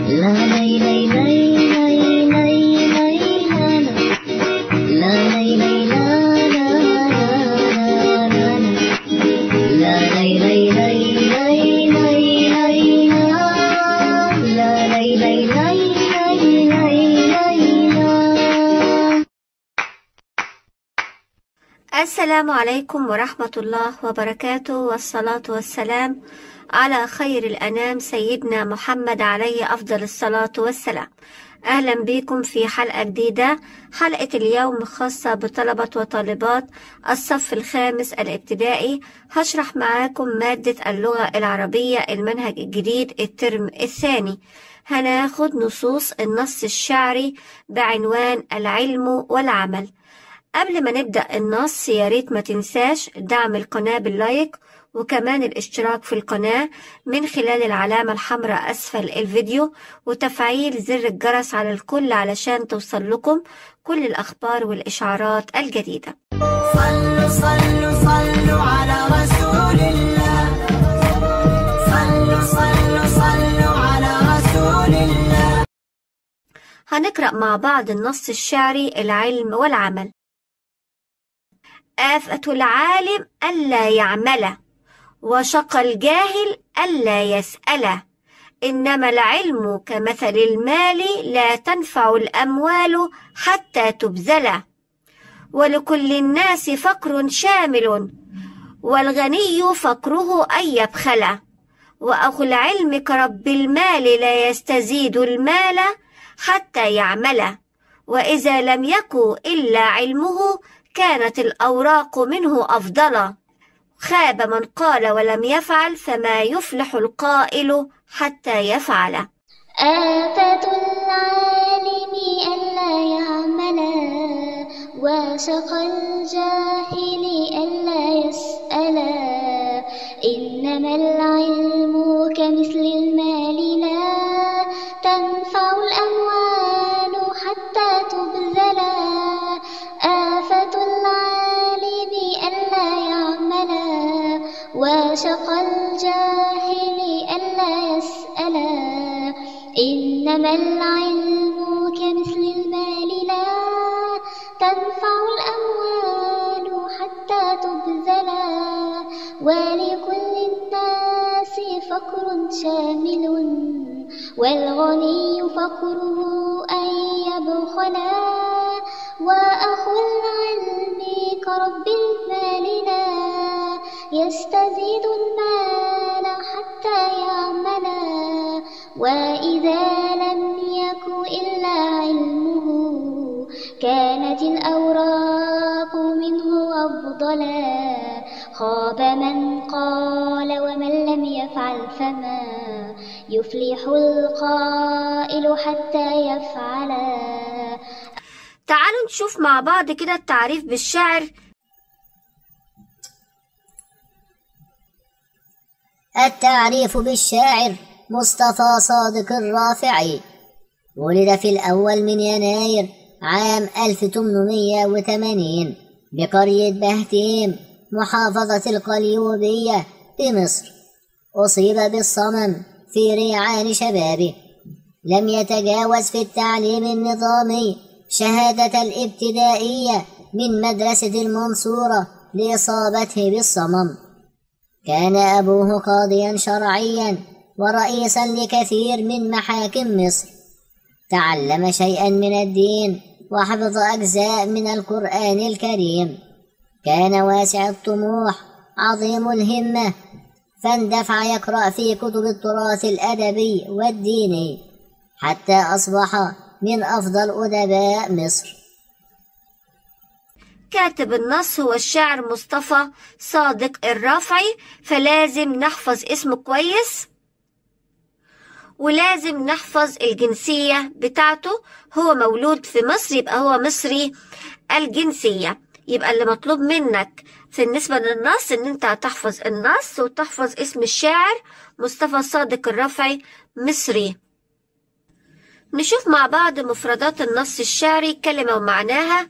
لا لي لي لي لي لي لي لا لا لي لي لا لا لا لا لي لي لي لي لي لي لا لي لي لي لي لي لا. السلام عليكم ورحمة الله وبركاته، والصلاة والسلام على خير الأنام سيدنا محمد عليه أفضل الصلاة والسلام. أهلا بكم في حلقة جديدة. حلقة اليوم خاصة بطلبة وطالبات الصف الخامس الابتدائي. هشرح معاكم مادة اللغة العربية المنهج الجديد الترم الثاني. هناخد نصوص النص الشعري بعنوان العلم والعمل. قبل ما نبدأ النص يا ريت ما تنساش دعم القناة باللايك وكمان الاشتراك في القناة من خلال العلامة الحمراء أسفل الفيديو وتفعيل زر الجرس على الكل علشان توصل لكم كل الأخبار والإشعارات الجديدة. صلوا صلوا صلوا على رسول الله، صلوا صلوا صلوا على رسول الله. هنقرأ مع بعض النص الشعري العلم والعمل. آفة العالم ألا يعمل، وشقى الجاهل ألا يسأل. إنما العلم كمثل المال، لا تنفع الأموال حتى تبذل. ولكل الناس فقر شامل، والغني فقره أن يبخل. وأخو العلم كرب المال، لا يستزيد المال حتى يعمل. وإذا لم يكن إلا علمه، كانت الأوراق منه أفضل. خاب من قال ولم يفعل، فما يفلح القائل حتى يفعل. آفة العالم ألا يعمل، وشقى الجاهل ألا يسأل. إنما العلم كمثل المال، لا تنفع الأموال حتى تبذل. آفة العالم ألا يعمل، وشقى الجاهل ألا يسأل. إنما العلم كمثل المال، لا تنفع الأموال حتى تبذل. ولكل الناس فقر شامل، والغني فقره أن يبخلا. وأخو العلم كرب المال، لا يستزيد المال حتى يعملا. وإذا لم يك إلا علمه، كانت الأوراق منه أفضلا. خاب من قال ومن لم يفعل، فما يفلح القائل حتى يفعلا. تعالوا نشوف مع بعض كده التعريف بالشعر. التعريف بالشاعر مصطفى صادق الرافعي. ولد في الأول من يناير عام 1880 بقرية بهتيم، محافظة القليوبية بمصر. أصيب بالصمم في ريعان شبابه. لم يتجاوز في التعليم النظامي شهادة الابتدائية من مدرسة المنصورة لإصابته بالصمم. كان أبوه قاضيا شرعيا ورئيسا لكثير من محاكم مصر. تعلم شيئا من الدين وحفظ أجزاء من القرآن الكريم. كان واسع الطموح عظيم الهمة، فاندفع يقرأ في كتب التراث الأدبي والديني حتى أصبح من أفضل أدباء مصر. كاتب النص هو الشاعر مصطفى صادق الرافعي، فلازم نحفظ اسمه كويس ولازم نحفظ الجنسية بتاعته. هو مولود في مصر يبقى هو مصري الجنسية. يبقى اللي مطلوب منك في النسبة للنص ان انت هتحفظ النص وتحفظ اسم الشاعر مصطفى صادق الرافعي مصري. نشوف مع بعض مفردات النص الشعري، كلمة ومعناها.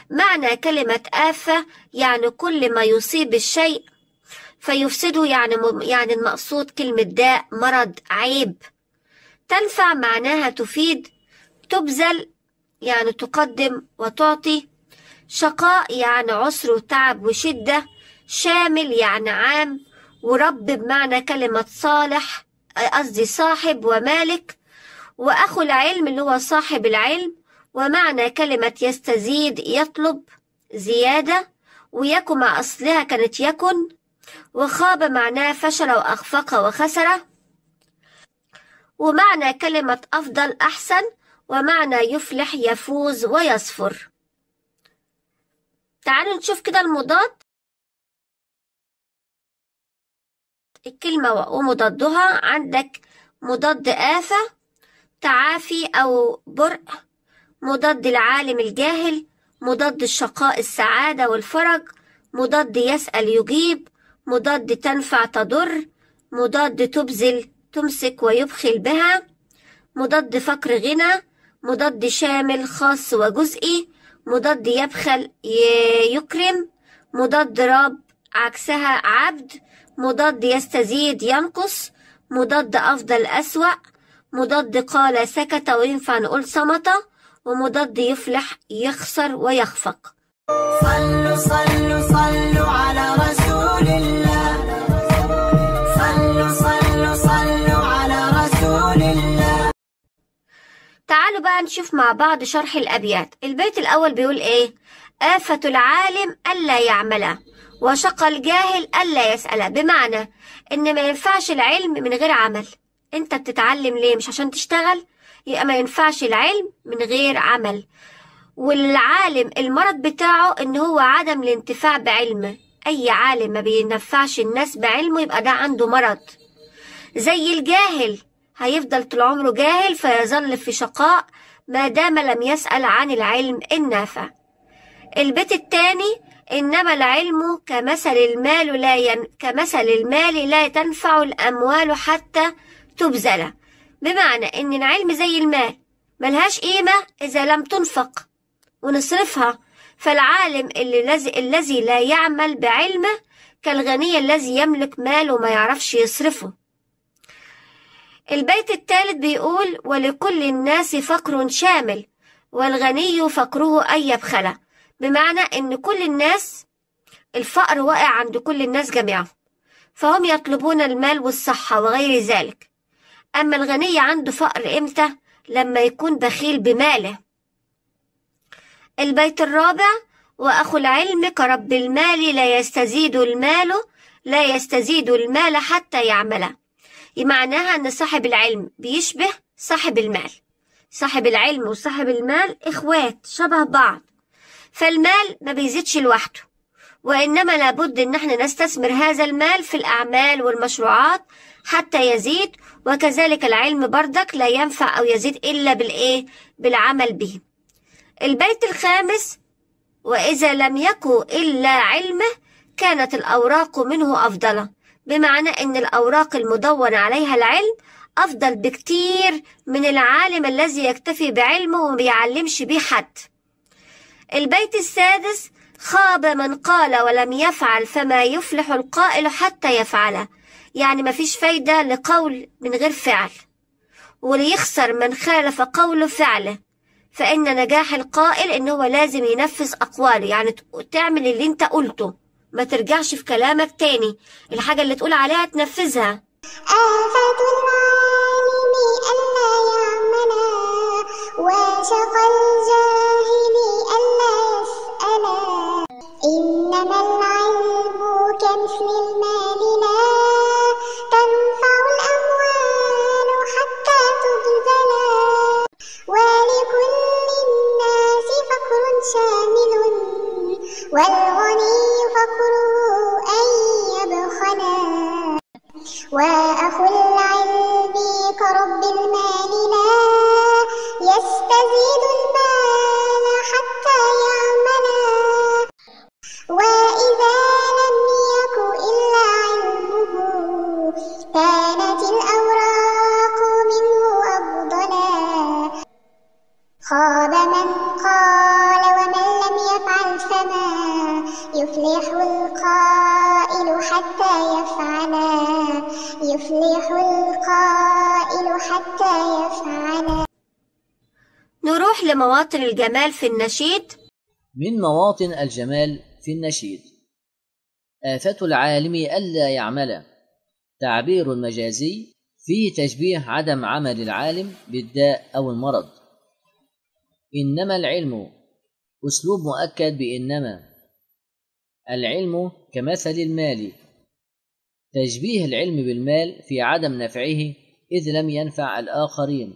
معنى كلمة آفة يعني كل ما يصيب الشيء فيفسده، يعني المقصود كلمة داء، مرض، عيب. تنفع معناها تفيد. تبذل يعني تقدم وتعطي. شقاء يعني عسر وتعب وشدة. شامل يعني عام. ورب بمعنى كلمة صالح، قصدي صاحب ومالك. وأخو العلم اللي هو صاحب العلم. ومعنى كلمة يستزيد يطلب زيادة. ويكن مع أصلها كانت يكن. وخاب معناه فشل وأخفق وخسر. ومعنى كلمة أفضل أحسن. ومعنى يفلح يفوز ويصفر. تعالوا نشوف كده المضاد، الكلمة ومضادها. عندك مضاد آفة، تعافي أو برء، مضاد العالم الجاهل، مضاد الشقاء السعادة والفرج، مضاد يسأل يجيب، مضاد تنفع تضر، مضاد تبذل تمسك ويبخل بها، مضاد فقر غنى، مضاد شامل خاص وجزئي، مضاد يبخل يكرم، مضاد راب عكسها عبد، مضاد يستزيد ينقص، مضاد أفضل أسوأ، مضاد قال سكت وينفع نقول صمت، ومضاد يفلح يخسر ويخفق. صلوا صلوا صلوا على رسول الله، صلوا صلوا صلوا على رسول الله. تعالوا بقى نشوف مع بعض شرح الأبيات. البيت الأول بيقول إيه؟ آفة العالم ألا يعمل، وشقى الجاهل ألا يسأل. بمعنى إن ما ينفعش العلم من غير عمل. أنت بتتعلم ليه؟ مش عشان تشتغل؟ يبقى ما ينفعش العلم من غير عمل. والعالم المرض بتاعه إن هو عدم الانتفاع بعلمه. أي عالم ما بينفعش الناس بعلمه يبقى ده عنده مرض. زي الجاهل هيفضل طول عمره جاهل، فيظل في شقاء ما دام لم يسأل عن العلم النافع. البيت الثاني: إنما العلم كمثل المال كمثل المال لا تنفع الأموال حتى تبذل. بمعنى إن العلم زي المال، ملهاش قيمة إذا لم تنفق ونصرفها. فالعالم الذي لا يعمل بعلمه كالغني الذي يملك مال وما يعرفش يصرفه. البيت الثالث بيقول: ولكل الناس فقر شامل، والغني فقره أن يبخل. بمعنى إن كل الناس الفقر واقع عند كل الناس جميعا، فهم يطلبون المال والصحة وغير ذلك. أما الغني عنده فقر إمتى؟ لما يكون بخيل بماله. البيت الرابع: وأخو العلم كرب المال لا يستزيد المال، لا يستزيد المال حتى يعمله. معناها أن صاحب العلم بيشبه صاحب المال. صاحب العلم وصاحب المال إخوات شبه بعض. فالمال ما بيزيدش لوحده، وإنما لابد إن احنا نستثمر هذا المال في الأعمال والمشروعات حتى يزيد. وكذلك العلم بردك لا ينفع أو يزيد إلا بالإيه؟ بالعمل به. البيت الخامس: وإذا لم يكن إلا علمه كانت الأوراق منه أفضل. بمعنى إن الأوراق المدون عليها العلم أفضل بكتير من العالم الذي يكتفي بعلمه وما بيعلمش بيه حد. البيت السادس: خاب من قال ولم يفعل، فما يفلح القائل حتى يفعله. يعني مفيش فايدة لقول من غير فعل، وليخسر من خالف قوله فعله. فإن نجاح القائل إن هو لازم ينفذ أقواله، يعني تعمل اللي انت قلته، ما ترجعش في كلامك تاني، الحاجة اللي تقول عليها تنفذها. آفة العالم ألا يعمل، وشقى الجاهل ألا يسأل. إنما العلم كمثل المال لا تنفع الأموال حتى تبذل. ولكل الناس فقر شامل، والغني فقره أن يبخل. وأخو العلم كرب المال لا يستزيد المال حتى يعمل. وإذا لم يك إلا علمه كانت الأوراق منه أفضلا. خاب من قال ومن لم يفعل، فما يفلح القائل حتى حتى يفعل، يفلح القائل حتى يفعل. نروح لمواطن الجمال في النشيد. من مواطن الجمال في النشيد: آفة العالم ألا يعمل، تعبير مجازي في تشبيه عدم عمل العالم بالداء أو المرض. إنما العلم، أسلوب مؤكد بإنما. العلم كمثل المال، تشبيه العلم بالمال في عدم نفعه إذ لم ينفع الآخرين.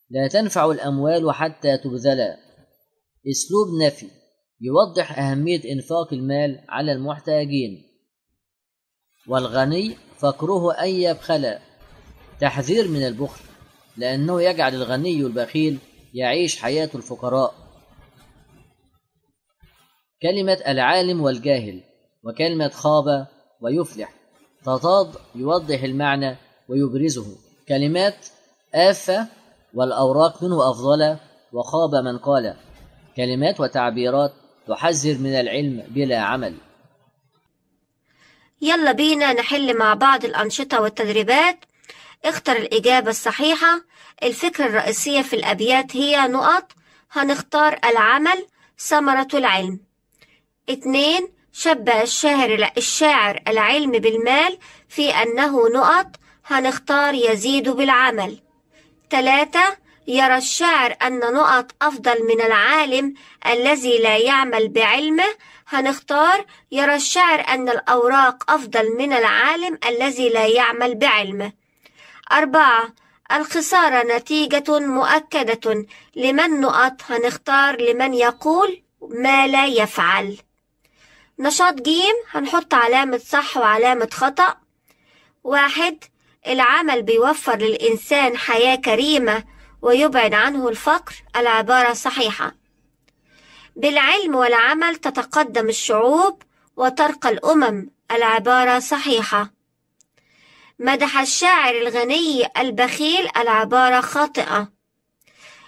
لا تنفع الأموال حتى تبذل، أسلوب نفي يوضح أهمية إنفاق المال على المحتاجين. والغني فقره أن يبخل، تحذير من البخل لأنه يجعل الغني البخيل يعيش حياة الفقراء. كلمة العالم والجاهل وكلمة خاب ويفلح تضاد يوضح المعنى ويبرزه. كلمات آفة والأوراق منه أفضل وخاب من قال، كلمات وتعبيرات تحذر من العلم بلا عمل. يلا بينا نحل مع بعض الأنشطة والتدريبات. اختر الإجابة الصحيحة. الفكرة الرئيسية في الأبيات هي نقط. هنختار العمل ثمرة العلم. 2، شبه الشاعر العلم بالمال في أنه نقط. هنختار يزيد بالعمل. 3، يرى الشاعر أن نقط أفضل من العالم الذي لا يعمل بعلمه. هنختار يرى الشاعر أن الأوراق أفضل من العالم الذي لا يعمل بعلمه. 4، الخسارة نتيجة مؤكدة لمن نقط. هنختار لمن يقول ما لا يفعل. نشاط جيم، هنحط علامة صح وعلامة خطأ. 1، العمل بيوفر للإنسان حياة كريمة ويبعد عنه الفقر. العبارة صحيحة. بالعلم والعمل تتقدم الشعوب وترقى الأمم. العبارة صحيحة. مدح الشاعر الغني البخيل. العبارة خاطئة.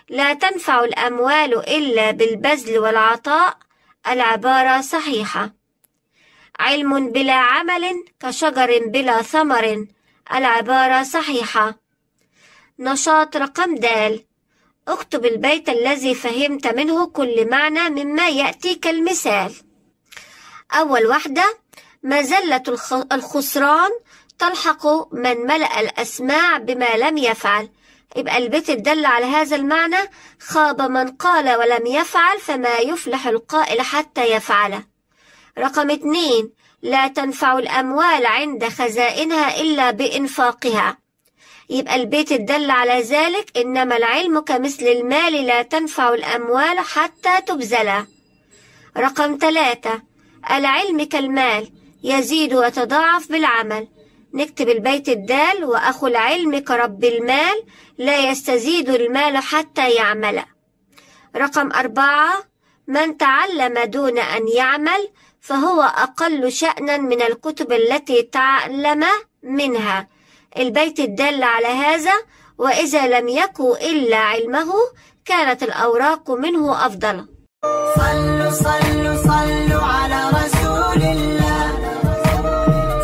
لا تنفع الأموال إلا بالبذل والعطاء. العبارة صحيحة. علم بلا عمل كشجر بلا ثمر. العبارة صحيحة. نشاط رقم د، اكتب البيت الذي فهمت منه كل معنى مما يأتي كالمثال. أول واحدة: مزلة الخسران تلحق من ملأ الأسماع بما لم يفعل. يبقى البيت الدل على هذا المعنى: خاب من قال ولم يفعل فما يفلح القائل حتى يفعله. رقم 2، لا تنفع الأموال عند خزائنها إلا بإنفاقها. يبقى البيت الدل على ذلك: إنما العلم كمثل المال لا تنفع الأموال حتى تبذل. رقم 3، العلم كالمال يزيد ويتضاعف بالعمل. نكتب البيت الدال: وأخو العلم كرب المال لا يستزيد المال حتى يعمل. رقم 4، من تعلم دون أن يعمل فهو أقل شأنا من الكتب التي تعلم منها. البيت الدال على هذا: وإذا لم يكن إلا علمه كانت الأوراق منه أفضل. صلوا صلوا صلوا على رسول الله،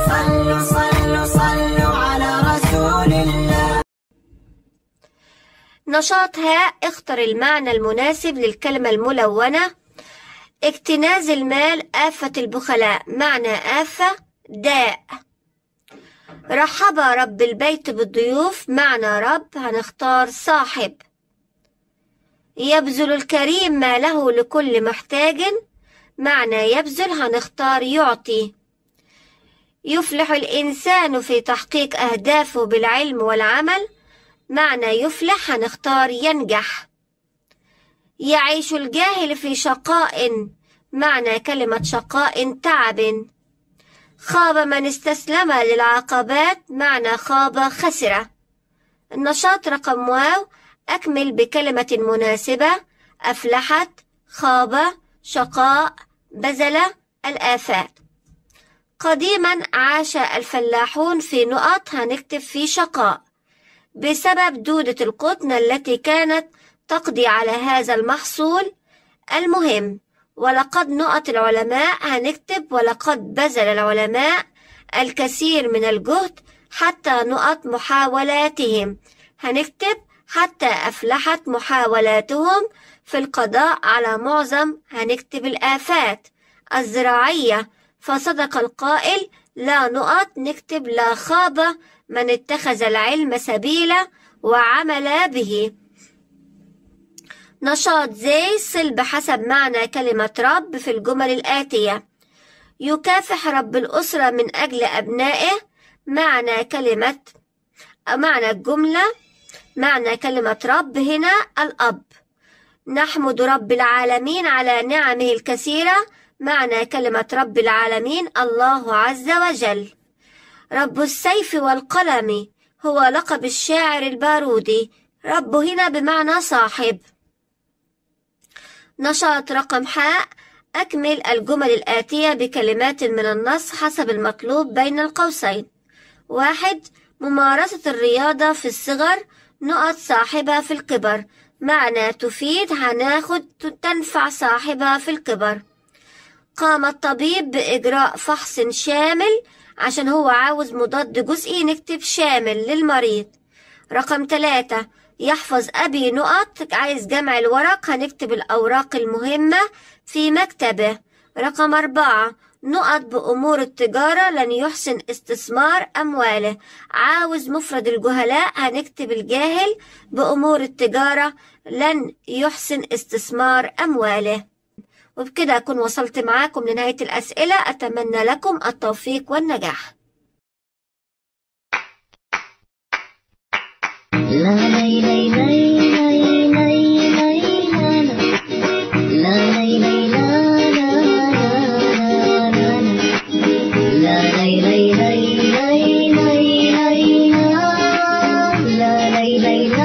صلوا صلوا صلوا على رسول الله. نشاط هاء، اختر المعنى المناسب للكلمة الملونة. اكتناز المال آفة البخلاء، معنى آفة داء. رحب رب البيت بالضيوف، معنى رب هنختار صاحب. يبذل الكريم ماله لكل محتاج، معنى يبذل هنختار يعطي. يفلح الإنسان في تحقيق أهدافه بالعلم والعمل، معنى يفلح هنختار ينجح. يعيش الجاهل في شقاء، معنى كلمة شقاء تعب. خاب من استسلم للعقبات، معنى خاب خسر. النشاط رقم واو، أكمل بكلمة مناسبة: أفلحت، خاب، شقاء، بذل، الآفات. قديما عاش الفلاحون في نقط، هنكتب في شقاء، بسبب دودة القطن التي كانت تقضي على هذا المحصول المهم ولقد نقط العلماء، هنكتب ولقد بذل العلماء الكثير من الجهد حتى نقط محاولاتهم، هنكتب حتى أفلحت محاولاتهم في القضاء على معظم، هنكتب الآفات الزراعية. فصدق القائل لا نقط، نكتب لا خاب من اتخذ العلم سبيلا وعمل به. نشاط زي صل بحسب معنى كلمة رب في الجمل الآتية. يكافح رب الأسرة من أجل أبنائه، معنى كلمة معنى الجملة معنى كلمة رب هنا الأب. نحمد رب العالمين على نعمه الكثيرة، معنى كلمة رب العالمين الله عز وجل. رب السيف والقلم هو لقب الشاعر البارودي، رب هنا بمعنى صاحب. نشاط رقم حاء، أكمل الجمل الآتية بكلمات من النص حسب المطلوب بين القوسين. 1. ممارسة الرياضة في الصغر نقط صاحبها في الكبر، معنى تفيد هناخد تنفع صاحبها في الكبر. قام الطبيب بإجراء فحص شامل، عشان هو عاوز مضاد جزئي نكتب شامل للمريض. رقم 3، يحفظ أبي نقط، عايز جمع الورق هنكتب الأوراق المهمة في مكتبه. رقم 4، نقط بأمور التجارة لن يحسن استثمار أمواله، عاوز مفرد الجهلاء هنكتب الجاهل بأمور التجارة لن يحسن استثمار أمواله. وبكده أكون وصلت معاكم لنهاية الأسئلة، أتمنى لكم التوفيق والنجاح. لا لا لا لا لا لا لا لا لا لا لا لا.